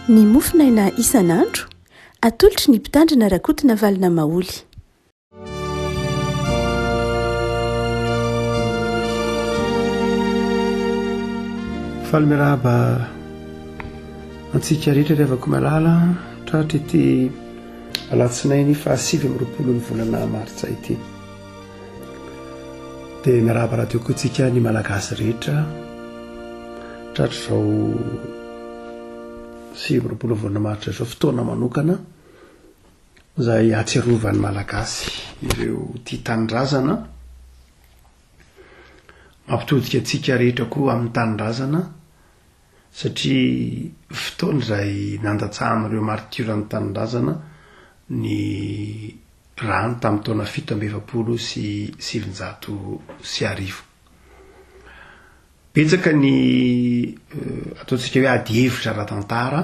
Ny mofonaina isan'andro, atolotry ny Mpitandrina Rakotonavalona Maholy. Faly miarahaba antsika rehetra ry havako malala tratra ity alatsinainy faha 29 ny volana martsa ity. Dia miarahaba rahateo koa antsika ny Malagasy rehetra tratra izao 29 ny volana martsa izao fotoana manokana izay ahatsiarovan'ny Malagasy ireo tia tanindrazana, mampitodika antsika rehetra koa amin'ny tanindrazana satria fotoana izay nandatsahan'ireo martioran'ny tanindrazana ny rano tamin'ny taona 1947. Betsaka ny ataontsika hoe ady hevitra ara-tantara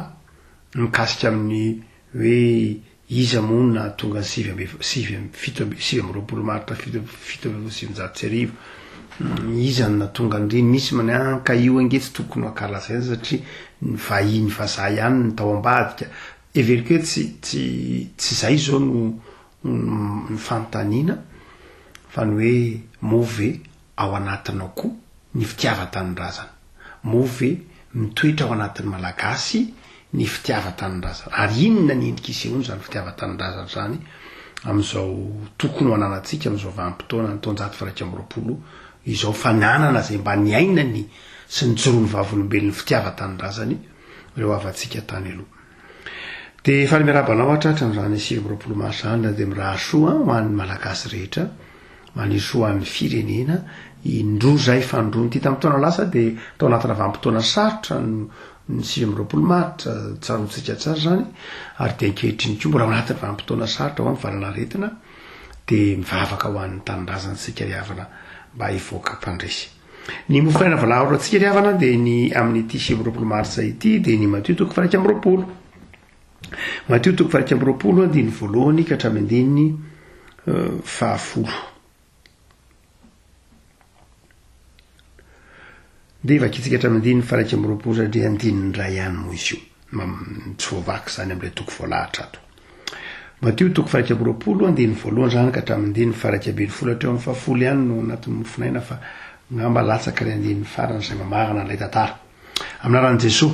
mikasika amin'ny hoe iza moa no nahatonga ny sivy amby sivy amby fito amby 29 martsa 1997, iza no nahatonga an'ireny, misy manao hoe an ka io ange tsy tokony ho ankalazaina satria ny vahiny vazaha ihany no tao ambadika, heveriko hoe tsy tsy tsy izay izao no ny fanontaniana fa ny hoe moa ve ao anatinao koa ny fitiavan-tanindrazana? Moa ve mitoetra ao anatin'ny Malagasy ny fitiavan-tanindrazana? Ary inona ny endrika isehoan'izany fitiavan-tanindrazana izany amin'izao tokony ho ananantsika amin'izao vanim-potoana ny taonjato faha-21 izao fananana izay mba niainany sy nijoroan'ny vavolombelon'ny fitiavan-tanindrazany ireo havantsika tany aloha. Dia faly miarahaba anao hatratra amin'izany 29 marsa izany dia mirary soa ho an'ny Malagasy rehetra. Maniry soa ho an'ny firenena. Indroa izay fanindroany ity tamin'ny taona lasa dia tao anatina vanim-potoana sarotra ny ny 29 martsa, tsaroantsika tsara izany, ary dia ankehitriny koa mbola ao anatin'ny vanim-potoana sarotra ho an'ny valanaretina, dia mivavaka ho an'ny tanindrazantsika ry havana mba hivoaka mpandresy. Ny mofonaina voalaharo antsika ry havana dia ny amin'ity 29 martsa ity dia ny Matio toko faha 21. Matio toko faha 21 andininy voalohany ka hatramin'ny andininy fahafolo. Dia vakintsika hatramin'ny andininy faha 21 satria andininy iray ihany moa izy io. Tsy voavaky izany amin'ilay toko voalahatra ato. Matio toko faha 21 andininy voalohany izany ka hatramin'ny andininy faha 11 hatreo amin'ny fahafolo ihany no anatin'ny mofonaina fa ngamba latsaka ilay andininy farany izay mamarana ilay tantara. Amin'ny anaran'i Jesoa.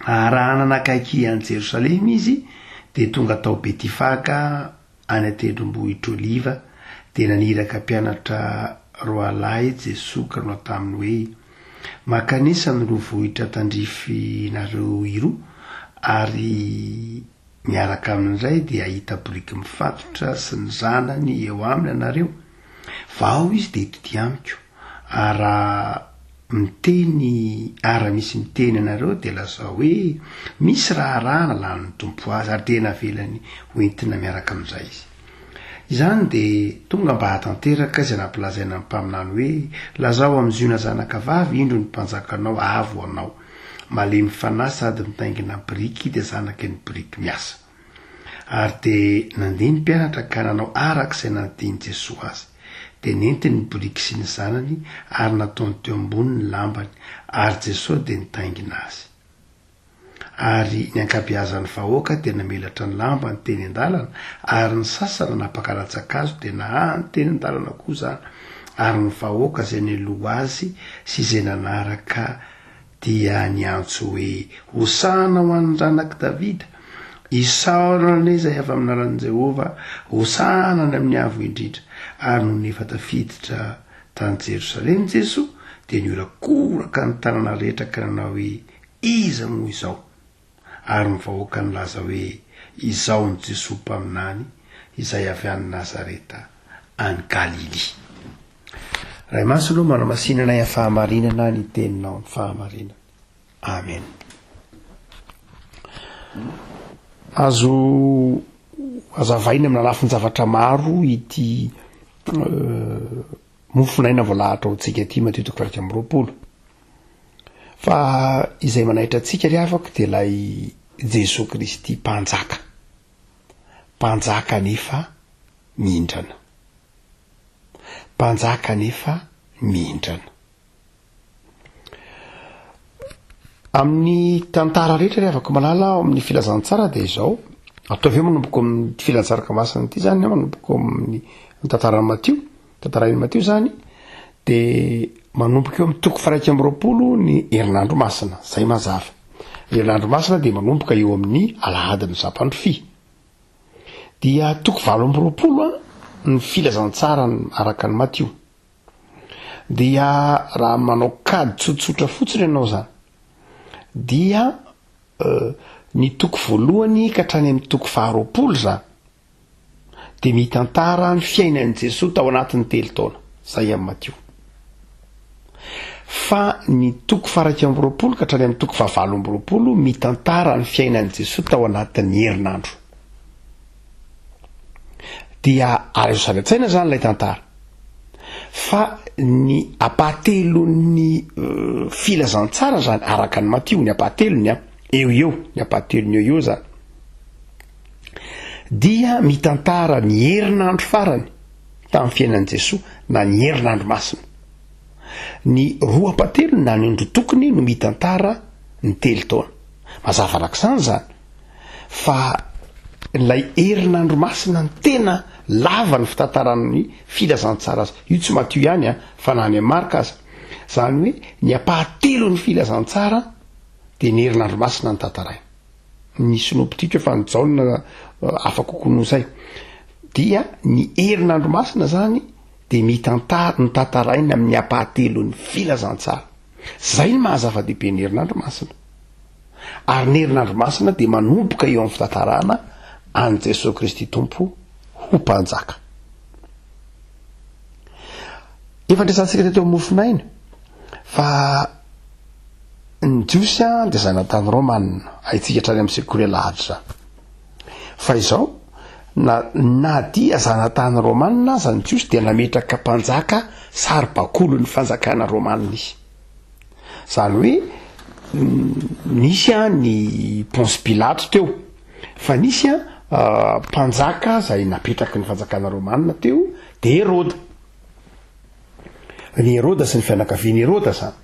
Ary raha nanakaiky an'i Jerosalema izy, dia tonga tao Betifaga any an-tendrombohitr'Oliva, dia naniraka mpianatra roalahy Jesoa ka nanao taminy hoe, Mankanesa amin'ireo vohitra tandrifinareo iroa, ary miaraka amin'izay dia hahita boriky mifatotra sy ny zanany eo aminy ianareo, vao izy dia hitodia amiko. Ary raha miteny, ary raha misy miteny anareo dia lazao hoe, Misy raharaha nalanin'ny Tompo azy, ary dia navelany ho entina miaraka amin'izay izy. Izany dia tonga mba hahatanteraka izay nampilazaina ny mpaminany hoe, Lazao amin'i Ziona zanakavavy, Indro ny mpanjakanao avy ho anao, malemy fanahy sady mitaingina biriky dia zanaky ny biriky miasa. Ary dia nandeha ny mpianatra ka nanao araka izay nandidian'i Jesoa azy. Dia nentiny ny boriky sy ny zanany ary nataony teo ambony ny lambany, ary Jesoa dia nitaingina azy. Ary ny ankabeazan'ny vahoaka dia namelatra ny lambany teny an-dalana, ary ny sasany nanapaka rantsan-kazo dia nahahany teny an-dalana koa izany, ary ny vahoaka izay nialoha azy sy izay nanaraka dia niantso hoe, Hosana ho an'ny Zanak'i Davida! Isaorana anie izay avy amin'ny anaran'i Jehovah! Hosana any amin'ny Avo Indrindra! Ary nony efa tafiditra tany Jerosalema Jesoa, dia nihorakoraka ny tanàna rehetra ka nanao hoe, Iza moa izao? Ary ny vahoaka nilaza hoe, Izao no Jesoa mpaminany, izay avy any Nazareta any Galilia. Ray Masina ô, manamasina anay amin'ny fahamarinana ny teninao ny fahamarinana. Amen. Azo azavaina amina lafin-javatra maro ity euh, mofonaina voalahatra ho antsika ity Matio toko 21. Fa izay manaitra antsika ry havako dia ilay Jesoa Kristy mpanjaka. Mpanjaka nefa mindrana. Mpanjaka nefa mindrana. Amin'ny tantara rehetra ry havako malala ao amin'ny filazantsara dia izao, ataovy hoe manomboka amin'ny filazantsara masina ity zany, manomboka amin'ny tantaran'i Matio, tantarain'i Matio zany, dia manomboka eo amin'ny toko faraika amby roapolo ny herinandro masina, zay mazava. Ny herinandro masina dia manomboka eo amin'ny alahadin'ny zapandrofia. Dia toko 28 ny filazantsara araka an'i Matio. Dia raha manao kajy tsotsotra fotsiny ianao zany dia ny toko voalohany ka hatrany amin'ny toko faharoapolo zany dia mitantara ny fiainan'i Jesoa tao anatin'ny telo taona, zay amin'i Matio. Fa ny toko faha-21 ka hatrany amin'ny toko faha-28 mitantara ny fiainan'i Jesoa tao anatin'ny herinandro. Dia azo sary an-tsaina zany ilay tantara. Fa ny ampahatelon'ny filazantsara zany araka an'i Matio, ny ampahatelony an, eo eo, ny ampahatelony eo eo zany, dia mitantara ny herinandro farany tamin'ny fiainan'i Jesoa na ny herinandro masina. Ny roa ampahatelony na ny ondrotokony no mitantara ny telo taona. Mazava araka izany izany fa ilay herinandro masina no tena lava ny fitantaran'ny filazantsara azy. Io tsy Matio ihany an, fa na any amin'ny Marka aza. Izany hoe ny ampahatelon'ny filazantsara dia ny herinandro masina no tantaraina. Ny synoptique fa ny Jaona hafa kokoa noho izay. Dia ny herinandro masina izany dia mitantara, notantaraina amin'ny ampahatelon'ny filazantsara. Izay no maha zava-dehibe ny herinandro masina. Ary ny herinandro masina dia manomboka eo amin'ny fitantarana an'i Jesoa Kristy Tompo ho Mpanjaka. Efa ndresantsika teto amin'ny mofonaina fa ny Jiosy dia zanatany Romana, haintsika hatrany amin'ny sekoly alahady izany. Fa izao, na, na dia zanatany Romana aza ny Jiosy dia nametraka mpanjaka saribakolin'ny fanjakana Romana izy. Izany hoe nisy an ny Ponce Pilato teo, fa nisy an mpanjaka izay napetraky ny fanjakana Romana teo, dia Heroda. Ny Heroda sy ny fianakavian'i Heroda izany.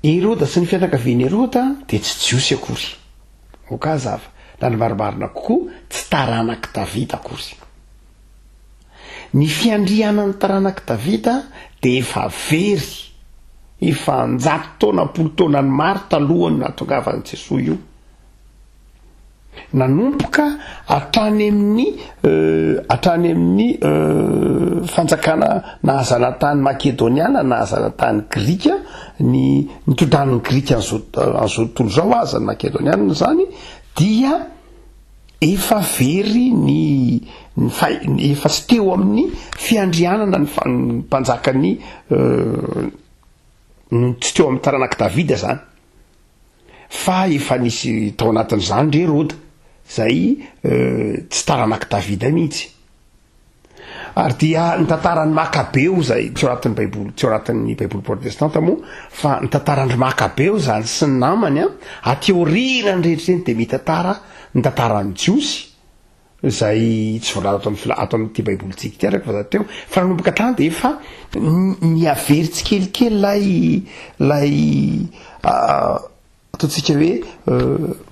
Heroda sy ny fianakavian'i Heroda dia tsy Jiosy akory. Ok hazava. Na ny marimarina kokoa, tsy taranak'i Davida akory. Ny fiandrianan'ny taranak'i Davida dia efa very, efa an-jato taona, am-polo taonany maro talohan'ny nahatongavan'i Jesoa io. Nanomboka hatrany amin'ny hatrany amin'ny fanjakana naha-zanatany makedoniana, naha-zanatany grika, ny nitondran'ny grika an'izao an'izao tontolo izao aza ny makedoniana izany dia Efa very ny ny fa efa tsy teo amin'ny fiandrianana ny fa ny mpanjakan'ny tsy teo amin'ny taranak'i Davida zany fa efa nisy tao anatin'izany ry Heroda zay tsy taranak'i Davida mihitsy. Ary dia ny tantaran'ny Makabeo izay tsy ao anatin'ny Baiboly, tsy ao anatin'ny Baiboly protestanta moa, fa ny tantaran-dry Makabeo izany sy ny namany an, aty aorianany rehetra ireny dia mitantara ny tantaran'ny Jiosy, izay tsy voalaza ato amin'ny fila- ato amin'ity Baibolintsika ity araka fa teo, fa nanomboka tany dia efa nihavery tsikelikely ilay ilay ataontsika hoe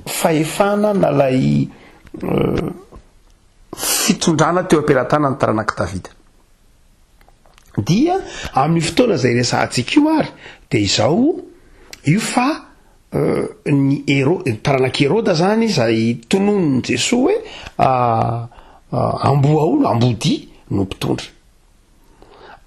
fahefana na ilay fitondrana teo am-pelatanan'ny taranak'i Davida. Dia amin'io fotoana izay resahantsika io ary dia izao io fa ny Hero- ny taranak'i Heroda zany izay tononin'i Jesoa hoe amboahaolo, ambodia no mpitondra.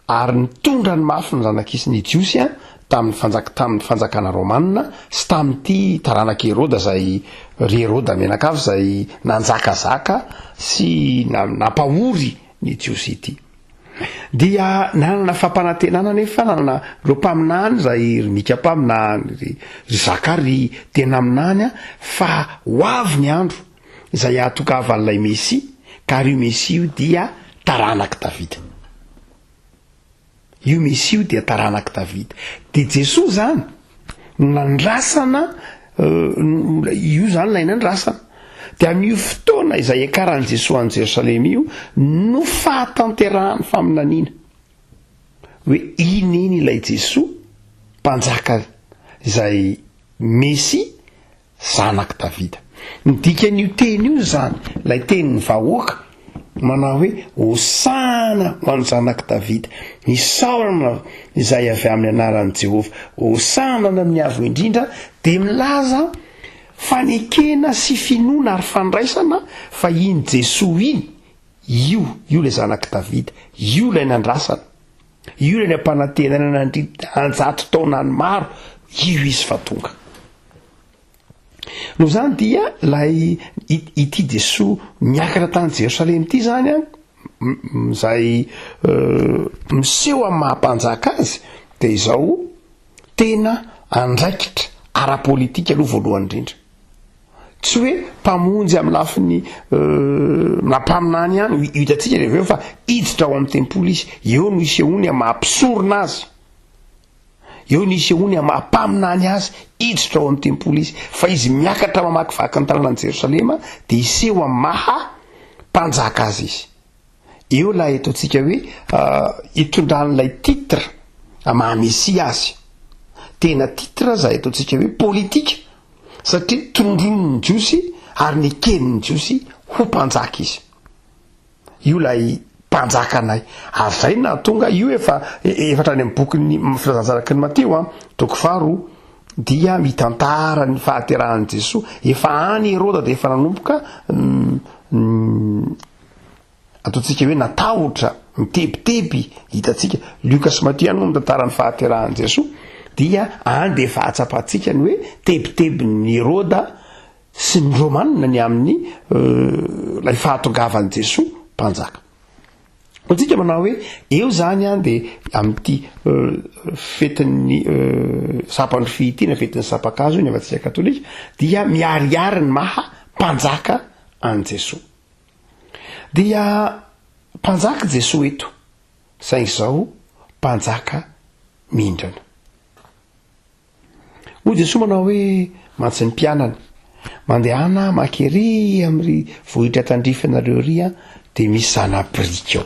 Ary nitondra ny mafy ny zanak'isy ny Jiosy tamin'ny fanjak- tamin'ny fanjakana Romana sy tamin'ity taranak'i Heroda izay ry Heroda mianakavy izay nanjakazaka sy na- nampahory ny Jiosy ity. Dia nanana fampanantenana anefa nanana ireo mpaminany izay ry Mika mpaminany, ry ry Zakaria dia naminany fa ho avy ny andro izay hahatongavan'ilay Mesia, ka ary io Mesia io dia taranak'i Davida. Io Mesia io dia taranak'i Davida. Dia Jesoa izany no nandrasana, io izany ilay nandrasana. Dia amin'io fotoana izay hiakaran'i Jesoa any Jerosalema io no fahatanterahan'ny faminaniana hoe iny iny ilay Jesoa mpanjaka izay. Mesia zanak'i Davida. Ny dikan'io teny io izany, ilay tenin'ny vahoaka manao hoe Hosana ho an'ny zanak'i Davida, isaorana izay avy amin'ny anaran'i Jehovah, Hosana any amin'ny avo indrindra, dia milaza fanekena sy finoana ary fandraisana fa iny Jesoa iny, io, io ilay zanak'i Davida, io ilay nandrasana, io ilay nampanantenana nandritra an-jato taonany maro, io izy fa tonga. Noho izany dia ilay ity Jesoa niakatra tany Jerosalema ity izany an, izay miseho amin'ny maha mpanjaka azy dia izao tena andraikitra ara-politika aloha voalohany indrindra. Tsy hoe mpamonjy amin'ny lafiny na mpaminany ihany, ho hitantsika rehefa eo fa hiditra ao amin'ny tempoly izy, eo no isehoany amin'ny maha mpisorona azy. Eo ny isehoany amin'ny maha mpaminany azy, hiditra ao amin'ny tempoly izy, fa izy miakatra mamakivaky ny tanànan'i Jerosalema dia hiseho amin'ny maha mpanjaka azy izy. Eo ilay ataontsika hoe itondran'ilay titre maha Mesia azy. Tena titre izay ataontsika hoe politika satria tondroin'ny Jiosy ary neken'ny Jiosy ho mpanjaka izy. Io ilay mpanjakanay. Ary izay no nahatonga, io efa efa hatrany amin'ny bokin'ny filazantsaraky ny Matio an, toko faharoa, dia mitantara ny fahaterahan'i Jesoa. Efa any Heroda dia efa nanomboka ataontsika hoe natahotra, mitebiteby, hitantsika. Lioka sy Matio ihany moa mitantara ny fahaterahan'i Jesoa, dia any dia efa ahatsapantsika ny hoe tebitebin'i Heroda sy ny Romanina ny amin'ny ilay fahatongavan'i Jesoa mpanjaka. Antsika manao hoe eo zany an de amin'ity fetin'ny sampan-drofia ity na fetin'ny sampan-kazo ny avantsika katolika dia miharihary ny maha mpanjaka an'i Jesoa. Dia mpanjaka Jesoa eto saingy izao mpanjaka mindrana. Hoy Jesoa manao hoe, mantsy ny mpianany, Mandehana maka ery amin'ry vohitra tandrify anareo ery an, dia misy zana-biriky ao.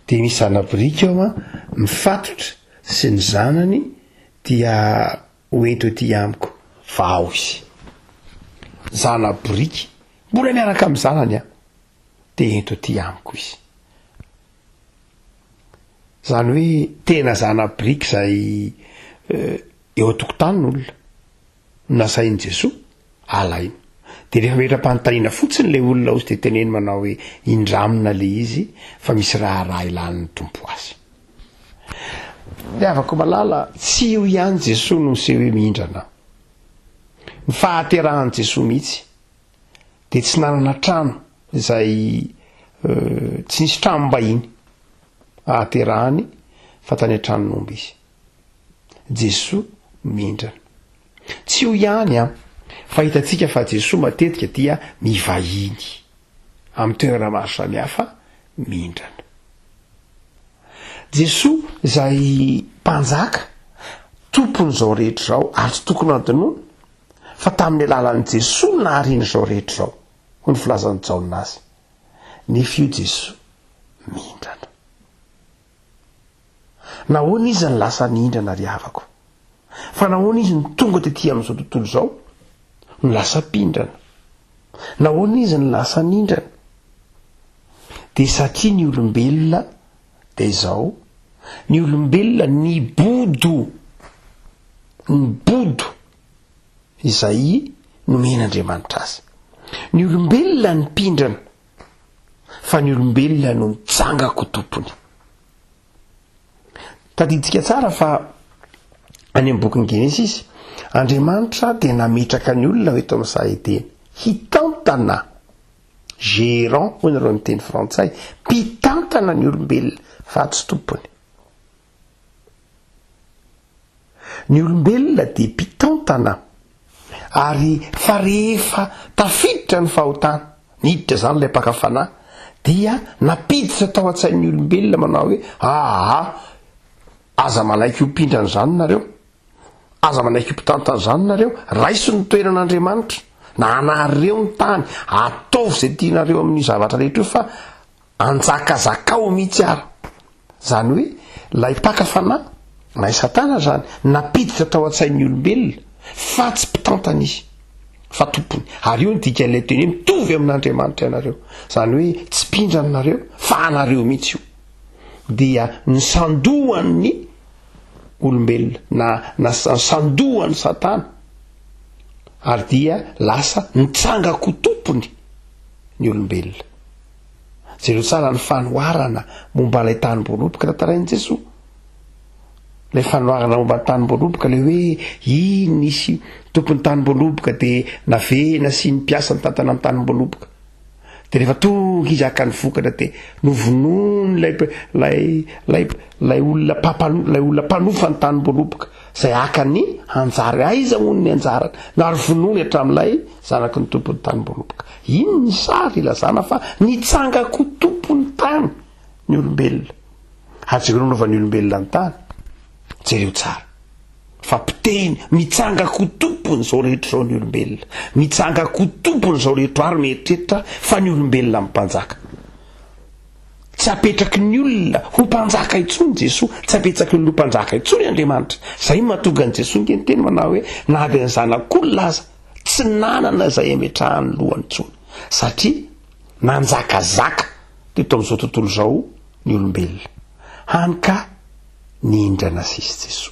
Dia misy zana-biriky ao an, mifatotra sy ny zanany dia ho ento ety amiko fa ao izy. Zana-biriky, mbola miaraka amin'ny zanany an, dia ento aty amiko izy. Zany hoe tena zana-biriky izay eo an-tokotany ny olona no nasain'i Jesoa alaina. De rehefa metra-panontaniana fotsiny le olona ozy de teneno manao hoe indramina le izy fa misy raharaha ilan'ny Tompo azy. Ry havako malala, tsy io ihany Jesoa no miseho hoe mihindrana. Ny fahaterahan'i Jesoa mihitsy dia tsy nanana trano izay tsy nisy tranom-bahiny ahaterahany fa tany an-tranon'omby izy. Jesoa mindrana. Tsy io ihany an, fa hitantsika fa Jesoa matetika dia mivahiny amin'ny toerana maro samihafa mindrana. Jesoa izay mpanjaka, tompon'izao rehetra izao ary tsy tokony hadinoina fa tamin'ny alalan'i Jesoa no nahariana izao rehetra izao, hoy ny filazan'i Jaona azy. Nefa io Jesoa mihindrana. Nahoana izy no lasa nihindrana ry havako? Fa nahoana izy no tonga tety amin'izao tontolo izao no lasa mpindrana? Nahoana izy no lasa nindrana? Dia satria ny olombelona dia izao, ny olombelona nibodo Nibodo izay nomen'Andriamanitra azy. Ny olombelona no mpindrana, fa ny olombelona no nitsangako tompony. Tadidintsika tsara fa any amin'ny bokin'ny Genesisy, Andriamanitra dia nametraka ny olona ho eto amin'ny saha Edena, hitantana, gérant hoy nareo amin'ny teny frantsay, mpitantana ny olombelona fa tsy tompony. Ny olombelona dia mpitantana ary fa rehefa tafiditra ny fahotana, niditra izany ilay mpaka fanahy, dia nampiditra tao an-tsain'ny olombelona manao hoe aa aza manaiky ho mpindrana izany nareo, aza manaiky ho mpitantana izany nareo, raiso ny toeran'Andriamanitra, na anareo ny tany, ataovy izay tianareo amin'io zavatra rehetra io fa Anjakazakao mihitsy ara. Zany hoe lay mpaka fanahy, na i satana zany, nampiditra tao an-tsain'ny olombelona. Fa tsy mpitantana izy, fa tompony. Ary io no dikan'ilay teny hoe mitovy amin'Andriamanitra ianareo. Izany hoe tsy mpindrana nareo, fa anareo mihitsy io. Dia ny sandohan'ny olombelona, na, na ny sandohan'i Satana, ary dia lasa nitsanga-ko tompony ny olombelona. Jereo tsara ny fanoharana momba ilay tanim-boaloboka tantarain'i Jesoa. Ilay fanoharana momba ny tanim-boaloboka, ilay hoe iny nisy tompon'ny tanim-boaloboka dia navena sy ny mpiasa nitantana ny tanim-boaloboka. Dia rehefa tonga izy haka ny vokatra dia novonoiny ilay ilay ilay ilay olona mpampano ilay olona mpanofa ny tanim-boaloboka izay haka ny anjara. Aiza hono ny anjarany? Ary vonoiny hatramin'ilay zanaky ny tompon'ny tanim-boaloboka. Iny ny sary ilazana fa nitsanga-ko tompon'ny tany ny olombelona. Ary jereo nanaovan'ny olombelona ny tany. Jereo tsara. Fa mpiteny, mitsanga-ko tompon'izao rehetra izao ny olombelona. Mitsanga-ko tompon'izao rehetra ary mieritreritra fa ny olombelona no mpanjaka. Tsy apetraky ny olona ho mpanjaka intsony Jesoa, tsy apetsaky ny olona ho mpanjaka intsony Andriamanitra. Izay no mahatonga an'i Jesoa nge niteny manao hoe na dia ny zanak'olona aza tsy nanana izay hametrahany lohany intsony satria nanjakazaka teto amin'izao tontolo izao ny olombelona. Hany ka nindrana sisy Jesoa.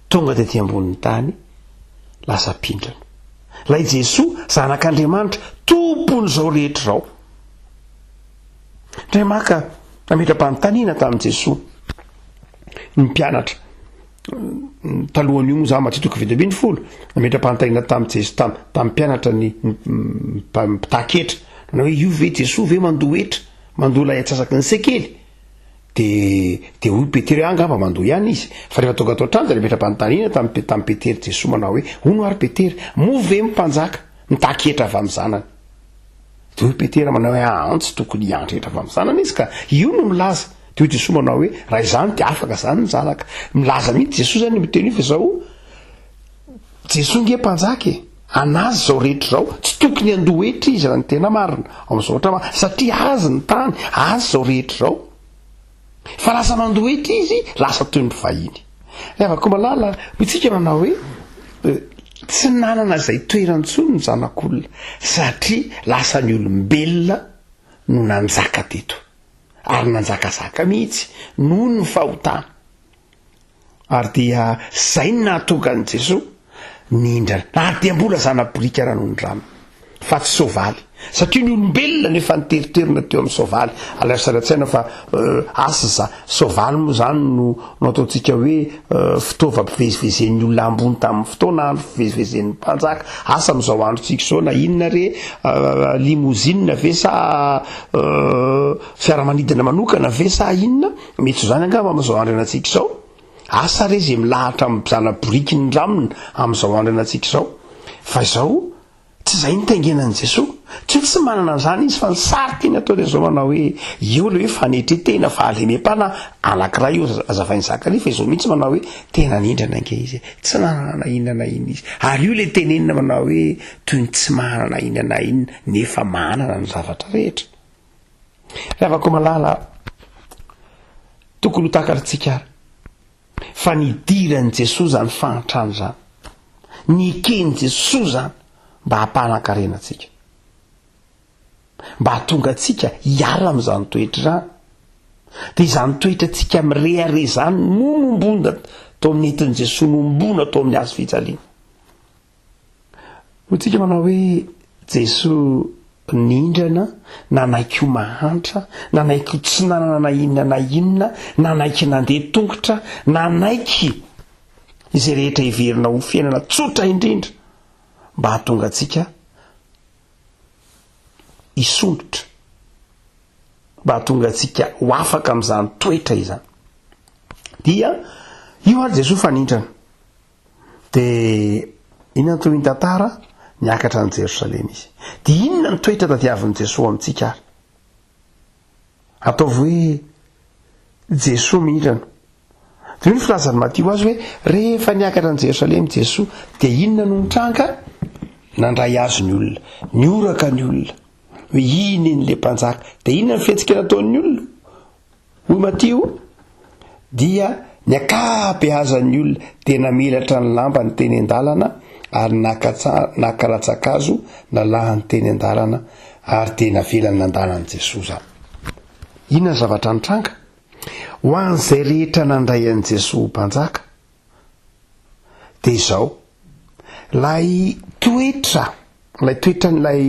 Tonga tety ambonin'ny tany, lasa mpindrana. Ilay Jesoa, Zanak'Andriamanitra, Tompon'izao rehetra izao. Indray maka nametra-panontaniana tamin'i Jesoa ny mpianatra. Talohan'io moa za Matio toko 17, nametra-panontaniana tamin'i Jesoa tam, tamin'ny mpianatra ny mpitaky hetra. Nanao hoe io ve Jesoa ve mandoa hetra, mandoa ilay antsasaky ny sekely? De de hoy Petera hoe angamba mandoa ihany izy. Fa rehefa tonga tao an-trano dia nametra-panontaniana tamin'i tamin'i Petera Jesoa manao hoe hono ary Petera, moa ve ny mpanjaka mitaky hetra avy amin'ny zanany? Dia hoy Petera manao hoe, Aa, tsy tokony hiandry hetra avy amin'ny zanany izy ka. Io no milaza. Dia hoy Jesoa manao hoe, Raha izany dia afaka izany ny zanaka. Milaza mihitsy Jesoa izany miteny io fa izao, Jesoa nge mpanjaka e. Anazy izao rehetra izao. Tsy tokony handoa hetra izy raha ny tena marina. Ao amin'izao ohatra ma, satria azy ny tany, azy izao rehetra izao. Fa lasa mandoa hetra izy, lasa toy ny mpivahiny. Ry havako malala, hoy tsika manao hoe, tsy nanana izay toerany intsony ny zanak'olona, satria lasa ny olombelona no nanjaka teto, ary nanjakazaka mihitsy, noho ny fahotana. Ary dia izay no nahatonga an'i Jesoa nindrana, ary dia mbola zana-boriky ranondrano, fa tsy soavaly. Satria ny olombelona no efa niteriterina teo amin'ny soavaly. Alaivo sary an-tsaina fa asa za, soavaly moa izany no no ataontsika hoe fitaovam-pivezivezen'ny olona ambony tamin'ny fotoana andro, fivezivezen'ny mpanjaka. Asa amin'izao androntsika izao na inona re, limousine ve sa fiaramanidina manokana ve sa inona? Mety ho izany angamba amin'izao andro iainantsika izao. Asa re izay milahatra amin'ny zana-boriky nindramina amin'izao andro iainantsika izao. Fa izao, tsy izay no taingenan'i Jesoa. Tsy hoe tsy manana an'izany izy fa ny sary tiany atao dia izao manao hoe, io ilay hoe fanetren-tena, fahalemem-panahy, anankiray io hazavain'i Zakaria fa izao mihitsy manao hoe tena nindrana ange izy e, tsy nanana na inona na inona izy. Ary io ilay tenenina manao hoe toy ny tsy manana na inona na inona nefa manana ny zavatra rehetra. Ry havako malala, tokony ho takatritsika ary fa nidiran'i Jesoa izany fahantrana izany, neken'i Jesoa izany mba hampanan-karena antsika, mba hahatonga antsika hiala amin'izany toetra izany. Dia izany toetrantsika mirehareha izany no nombona tao amin'ny nentin'i Jesoa nombona tao amin'ny hazo fijaliana. Hoy tsika manao hoe Jesoa nindrana, nanaiky ho mahantra, nanaiky ho tsy nanana na inona na inona, nanaiky nandeha tongotra, nanaiky izay rehetra heverina ho fiainana tsotra indrindra mba hahatonga antsika hisondrotra, mba hahatonga antsika ho afaka amin'izany toetra izany. Dia io ary Jesoa fa nindrana. Dia inona no tohin'ny tantara? Niakatra any Jerosalema izy. Dia inona ny toetra tadiavin'i Jesoa amintsika ary? Ataovy hoe Jesoa mihindrana. Dia hoy ny filazan'i Matio azy hoe rehefa niakatra any Jerosalema i Jesoa dia inona no nitranga? Nandray azy ny olona, nihoraka ny olona hoe iny iny le mpanjaka. Dia inona ny fihetsika nataon'ny olona? Hoy Matio, dia Ny ankabeazan'ny olona dia namelatra ny lambany teny an-dalana ary naka naka rantsan-kazo nalahany teny an-dalana ary dia navelany nandala an'i Jesoa izany. Inona ny zavatra nitranga? Ho an'izay rehetra nandray an'i Jesoa ho Mpanjaka dia izao, ilay toetra, ilay toetran'ilay,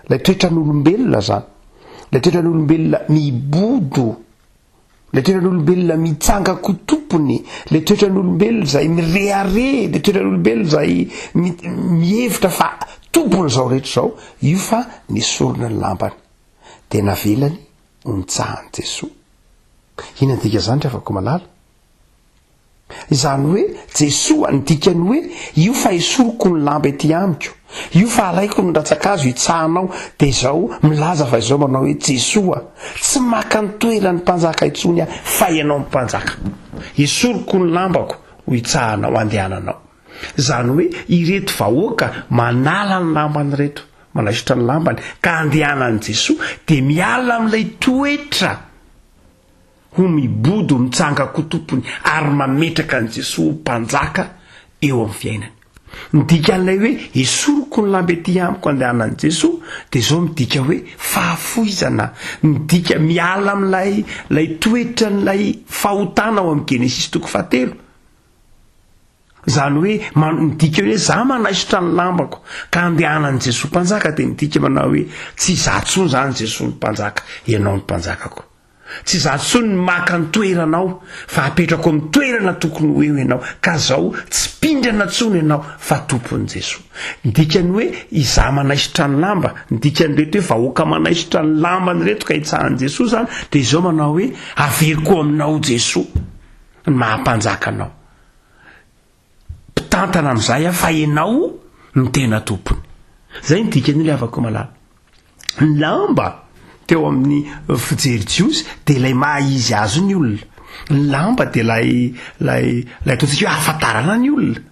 ilay toetran'olombelona izany, ilay toetran'olombelona mibodo Ilay toetran'olombelona mitsanga-ko tompony, ilay toetran'olombelona izay mirehareha, ilay toetran'olombelona izay mihevitra fa tompony izao rehetra izao, io fa nesorina ny lambany, dia navelany ho nitsahan'i Jesoa. Inona ny dikan'izany ry havako malala? Izany hoe Jesoa, ny dikany hoe io fa esoriko ny lamba ety amiko, io fa alaiko ny rantsan-kazo hitsahanao, dia izao milaza fa izao manao hoe Jesoa, tsy maka ny toeran'ny mpanjaka intsony aho fa ianao no mpanjaka. Esoriko ny lambako ho hitsahanao, handehananao. Izany hoe ireto vahoaka manala ny lambany ireto, manaisotra ny lambany ka andehanan'i Jesoa dia miala amin'ilay toetra ho mibodo mitsanga-ko tompony ary mametraka an'i Jesoa ho mpanjaka eo amin'ny fiainany. Ny dikan'ilay hoe esoriko ny lamba ety amiko andehanan'i Jesoa dia izao midika hoe fahafoizana, midika miala amin'ilay ilay toetran'ilay fahotana ao amin'ny Genesisy toko fahatelo. Izany hoe midika hoe za manaisotra ny lambako ka andehanan'i Jesoa mpanjaka dia midika manao hoe tsy izaho intsony izany Jesoa ny mpanjaka, ianao ny mpanjakako. Tsy izaho intsony ny maka ny toeranao fa apetrako amin'ny toerana tokony ho eo ianao ka zao tsy mpindrana intsony ianao fa tompon'i Jesoa. Ny dikany hoe izaho manaisotra ny lamba, ny dikan'ireto hoe vahoaka manaisotra ny lambany ireto ka hitsahan'i Jesoa izany dia izao manao hoe averiko aminao Jesoa ny maha mpanjaka anao. Mpitantana amin'izay aho fa ianao no tena tompony. Zay ny dikan'io ry havako malala. Ny lamba teo amin'ny fijery jiosy dia ilay maha izy azy ny olona. Ny lamba dia ilay ilay ilay ataontsika hoe ahafantarana ny olona.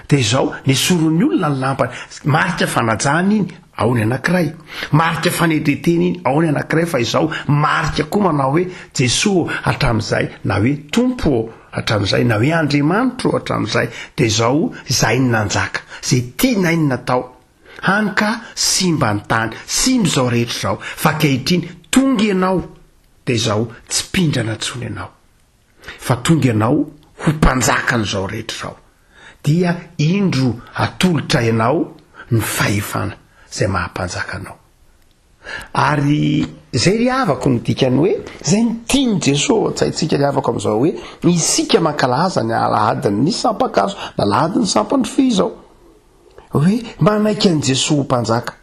Dia izao, nesorin'ny olona ny lambany. Marika fanajana iny, ao ny anankiray. Marika fanetren-tena iny, ao ny anankiray. Fa izao, marika koa manao hoe, Jesoa ô, hatramin'izay, na hoe Tompo ô, hatramin'izay, na hoe Andriamanitro ô, hatramin'izay. Dia izao, izay no nanjaka. Izay tianay no natao. Hany ka simba ny tany, simba izao rehetra izao. Fa ankehitriny, tonga Ianao, dia izao, tsy mpindrana intsony Ianao. Fa tonga ianao ho mpanjakan'izao rehetra izao, dia indro atolotra ianao ny fahefana izay maha mpanjaka anao. Ary izay ry havako no dikan'ny hoe, izay no tian'i Jesoa ao an-tsaintsika ry havako amin'izao hoe, isika mankalaza ny alahadin'ny sampan-kazo, ny alahadin'ny sampan'ny rofia izao. Hoe manaiky an'i Jesoa ho Mpanjaka.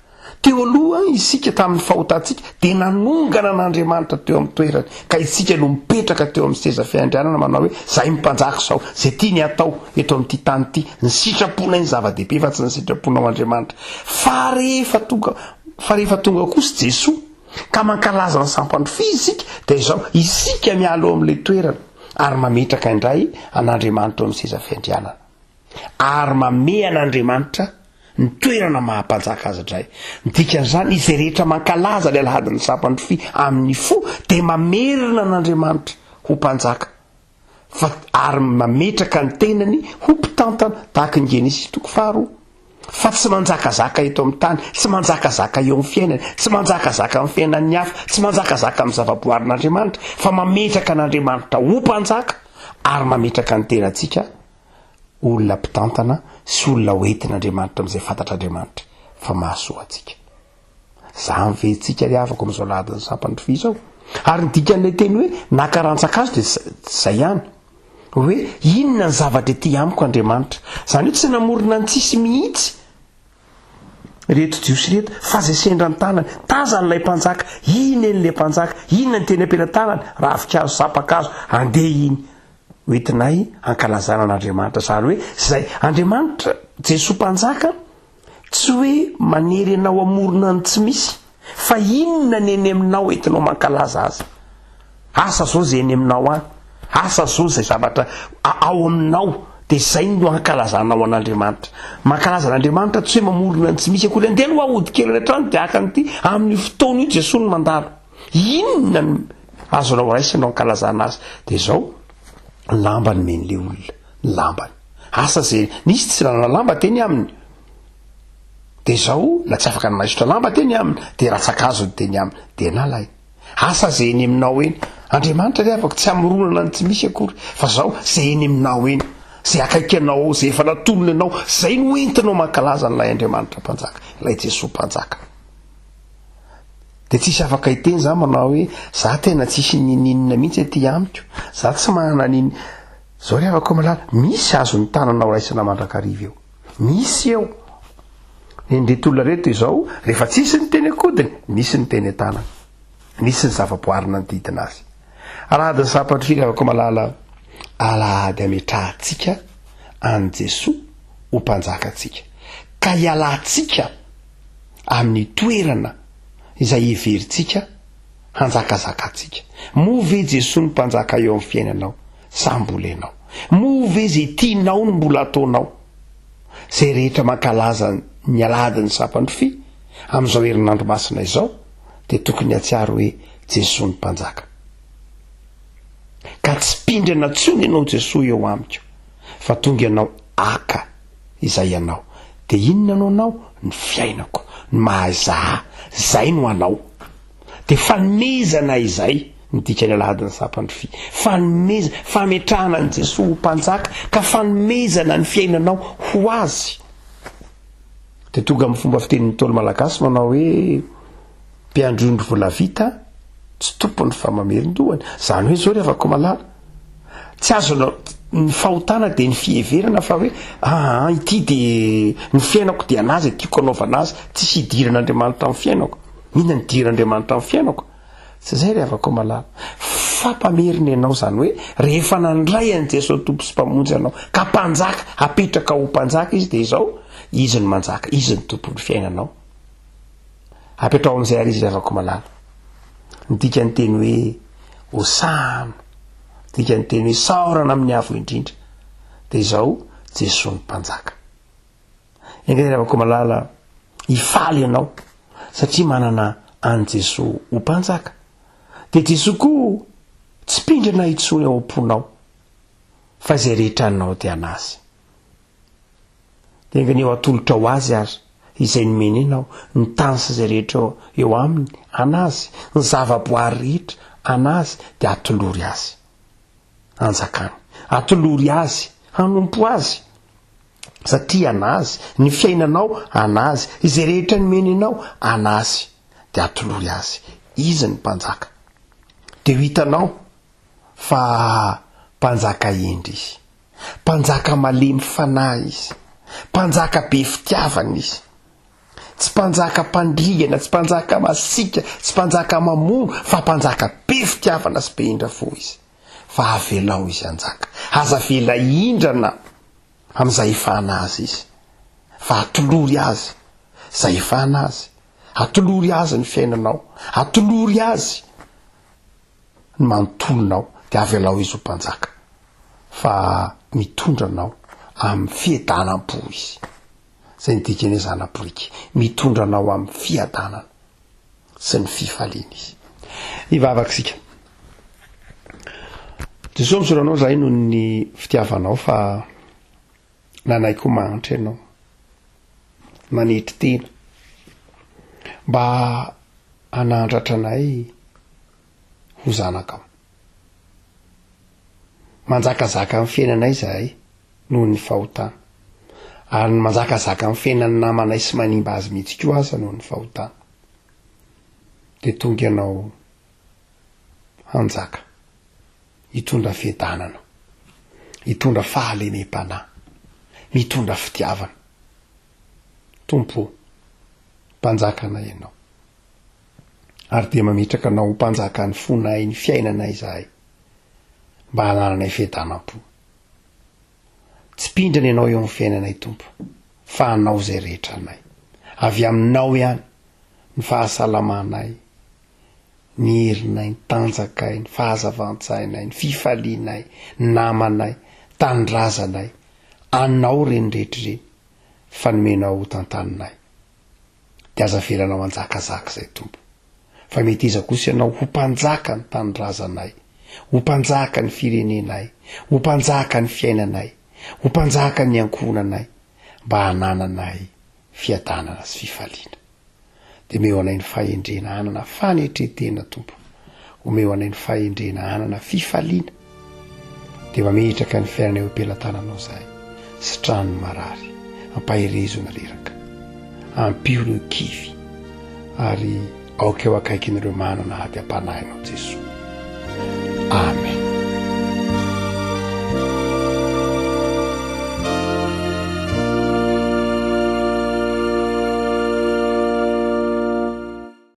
Teo aloha isika tamin'ny fahotantsika dia nanongana an'Andriamanitra teo amin'ny toerany, ka isika no mipetraka teo amin'ny seza fiandrianana manao hoe zahay ny mpanjaka izao, izay tiany hatao eto amin'ity tany ity, ny sitraponay ny zava-dehibe fa tsy ny sitraponao Andriamanitra. Fa rehefa tonga fa rehefa tonga kosa Jesoa ka mankalaza ny sampandrofia isika dia izao isika miala eo amin'ilay toerana ary mametraka indray an'Andriamanitra eo amin'ny seza fiandrianana. ary mamehy an'Andriamanitra ny toerana maha mpanjaka azy indray. Ny dikan'izany, izay rehetra mankalaza ny alahadin'ny sampandrofia amin'ny fo dia mamerina an'Andriamanitra ho mpanjaka fa ary mametraka ny tenany ho mpitantana tahaka ny Genesisy toko faharoa. Fa tsy manjakazaka eto amin'ny tany, tsy manjakazaka eo amin'ny fiainany, tsy manjakazaka amin'ny fiainan'ny hafa, tsy manjakazaka amin'ny zavaboarin'Andriamanitra, fa mametraka an'Andriamanitra ho mpanjaka ary mametraka ny tenantsika olona mpitantana sy olona ho entin'Andriamanitra amin'izay fantatr'Andriamanitra fa mahasoa antsika. Zany ve tsika ry havako amin'izao lahadin'ny sampan'ny izao? Ary ny dikan'ilay teny hoe naka rantsan-kazo dia zay ihany. Hoe inona ny zavatra ety amiko Andriamanitra? Zany hoe tsy namorona ny tsisy mihitsy reto Jiosy reto fa zay sendra ny tanany. Tazany ilay mpanjaka, iny eny ilay mpanjaka, inona ny teny am-pelatanany? Ravinkazo, sampan-kazo, andeha iny. Hoentinay hankalazana an'Andriamanitra. Izany hoe izay Andriamanitra, Jesoa Mpanjaka, tsy hoe manery anao hamorona ny tsy misy, fa inona ny eny aminao entinao mankalaza Azy. Asa zao izay eny aminao any, asa zao izay zavatra ao aminao, dia izay no hankalazanao an'Andriamanitra. Mankalaza an'Andriamanitra tsy hoe mamorona ny tsy misy akory. Andeha aloha hody kely any an-trano dia haka an'ity, amin'io fotoana io Jesoa no mandalo. Inona no azonao raisina hankalazana azy? Dia izao. Ny lamba nomen'le olona, ny lambany. Asa ze, nisy tsy nanana lamba teny aminy. De zao, na tsy afaka nanaisotra lamba teny aminy, de ratsan-kazo ny teny aminy, de nalainy. Asa ze eny aminao eny. Andriamanitra ry havako tsy hamoronana ny tsy misy akory, fa zao, ze eny aminao eny, ze akaiky anao ao, ze efa natolony anao, zay no entinao mankalaza an'ilay Andriamanitra Mpanjaka, ilay Jesoa Mpanjaka. De tsisy afaka hiteny za manao hoe za tena tsisy ninininona mihitsy aty amiko, za tsy manana nini, zao ry havako malala, misy azon'ny tananao raisina mandrakariva eo, misy eo. Ny olona reto izao, rehefa tsisy ny teny an-kodiny, misy ny teny an-tanany, misy ny zava-boary nanodidina azy. Alahadin'ny Sampandry ry havako malala, alahady ametrahantsika an'i Jesoa ho mpanjakantsika, ka hialantsika amin'ny toerana izay heverintsika hanjakazakantsika. Moa ve Jesoa no mpanjaka eo amin'ny fiainanao sa mbola ianao? Moa ve izay tianao no mbola ataonao? Izay rehetra mankalaza ny alahadin'ny Sampandrofia amin'izao herinandro masina izao dia tokony hahatsiaro hoe Jesoa no mpanjaka. Ka tsy mpindrana intsony ianao Jesoa eo amiko fa tonga ianao haka izay anao. Dia inona no anao? Ny fiainako, ny maha izaho ahy, izay no anao. Dia fanomezana izay ny dikan'ny alahadin'ny Sampandrofia. Fanomezana, fametrahana an'i Jesoa ho mpanjaka ka fanomezana ny fiainanao ho azy. Dia tonga amin'ny fomba fitenin'ny Ntaolo malagasy manao hoe mpiandry ondry volavita tsy tompony fa mamerin-dohany. Izany hoe izao ry havako malala, tsy azonao, ny fahotana dia ny fiheverana fa hoe aa ity dia ny fiainako dia an'azy, tiako anaovana azy, tsisy idiran'Andriamanitra amin'ny fiainako. Inona ny idiran'Andriamanitra amin'ny fiainako? Tsy izay ry havako malala. Fa mpamerina ianao, izany hoe rehefa nandray an'i Jesoa Tompo sy Mpamonjy anao, ka mpanjaka, apetraka ho mpanjaka Izy, dia izao, Izy no manjaka, Izy no Tompon'ny fiainanao. Apetraho amin'izay àry Izy ry havako malala. Ny dikan'ny teny hoe Hosana, dikan'ny teny hoe saorana amin'ny Avo Indrindra, dia izao, Jesoa no Mpanjaka. Enga anie Ravakomalala hifaly ianao satria manana an'i Jesoa ho Mpanjaka. Dia Jesoa koa tsy mpindrana intsony ao am-ponao fa izay rehetra anao dia an'Azy. Dia enga anie ho atolotrao Azy ary izay nomeny anao, ny tany sy izay rehetra eo aminy, an'Azy, ny zava-boary rehetra, an'Azy, dia atolory Azy. Hanjakany. Atolory Azy, hanompo Azy. Satria an'Azy, ny fiainanao an'Azy, izay rehetra nomeny anao an'Azy, dia atolory Azy. Izy ny Mpanjaka. Dia ho hitanao fa Mpanjaka hendry Izy. Mpanjaka malemy fanahy Izy. Mpanjaka be fitiavana Izy. Tsy mpanjaka mpandringana, tsy mpanjaka masiaka, tsy mpanjaka mamono, fa mpanjaka be fitiavana sy be indra fo Izy. Fa avelao Izy hanjaka. Aza avela hindrana amin'izay efa an'Azy Izy, fa atolory Azy izay efa an'Azy. Atolory Azy ny fiainanao, atolory Azy ny manontolonao, dia avelao Izy ho Mpanjaka, fa mitondra anao amin'ny fiadanam-po Izy. Izay ny dikany hoe zana-boriky, mitondra anao amin'ny fiadanana sy ny fifaliana Izy. Hivavaka isika. Jesoa misaotra anao zahay noho ny fitiavanao fa nanaiky ho mahantra ianao, nanetry tena mba hanandratra anay ho zanakao. Manjakazaka amin'ny fiainanay izahay noho ny fahotana. Ary ny manjakazaka amin'ny fiainan'ny namanay sy manimba azy mihitsy koa aza noho ny fahotana. Dia tonga ianao hanjaka, hitondra fiadanana, hitondra fahalemem-panahy, mitondra fitiavana. Tompo ô, Mpanjakanay Ianao. Ary dia mametraka Anao ho Mpanjakan'ny fonay, ny fiainanay izahay, mba hanananay fiadanam-po. Tsy mpindrana Ianao eo amin'ny fiainanay, Tompo, fa Anao izay rehetra anay. Avy Aminao ihany ny fahasalamanay, ny herinay, ny tanjakay, ny fahazavan-tsainay, ny fifalianay, ny namanay, ny tanindrazanay. Anao ireny rehetra ireny fa nomenao ho tantaninay. Dia aza avelanao hanjakazaka izay, Tompo. Fa meteza kosa Ianao ho mpanjaka ny tanindrazanay. Ho mpanjaka ny firenenay, ho mpanjaka ny fiainanay, ho mpanjaka ny ankohonanay, mba hanananay fiadanana sy fifaliana. Dia omeo anay ny fahendrena hanana fanetren-tena, Tompo. Omeo anay ny fahendrena hanana fifaliana. Dia mametraka ny fiainana eo am-pelatananao izahay. Sitrano ny marary, ampaherezo ny reraka, ampio ireo kivy, ary aoka eo akaikin'ireo manana ady am-panahinao Jesoa. Amen.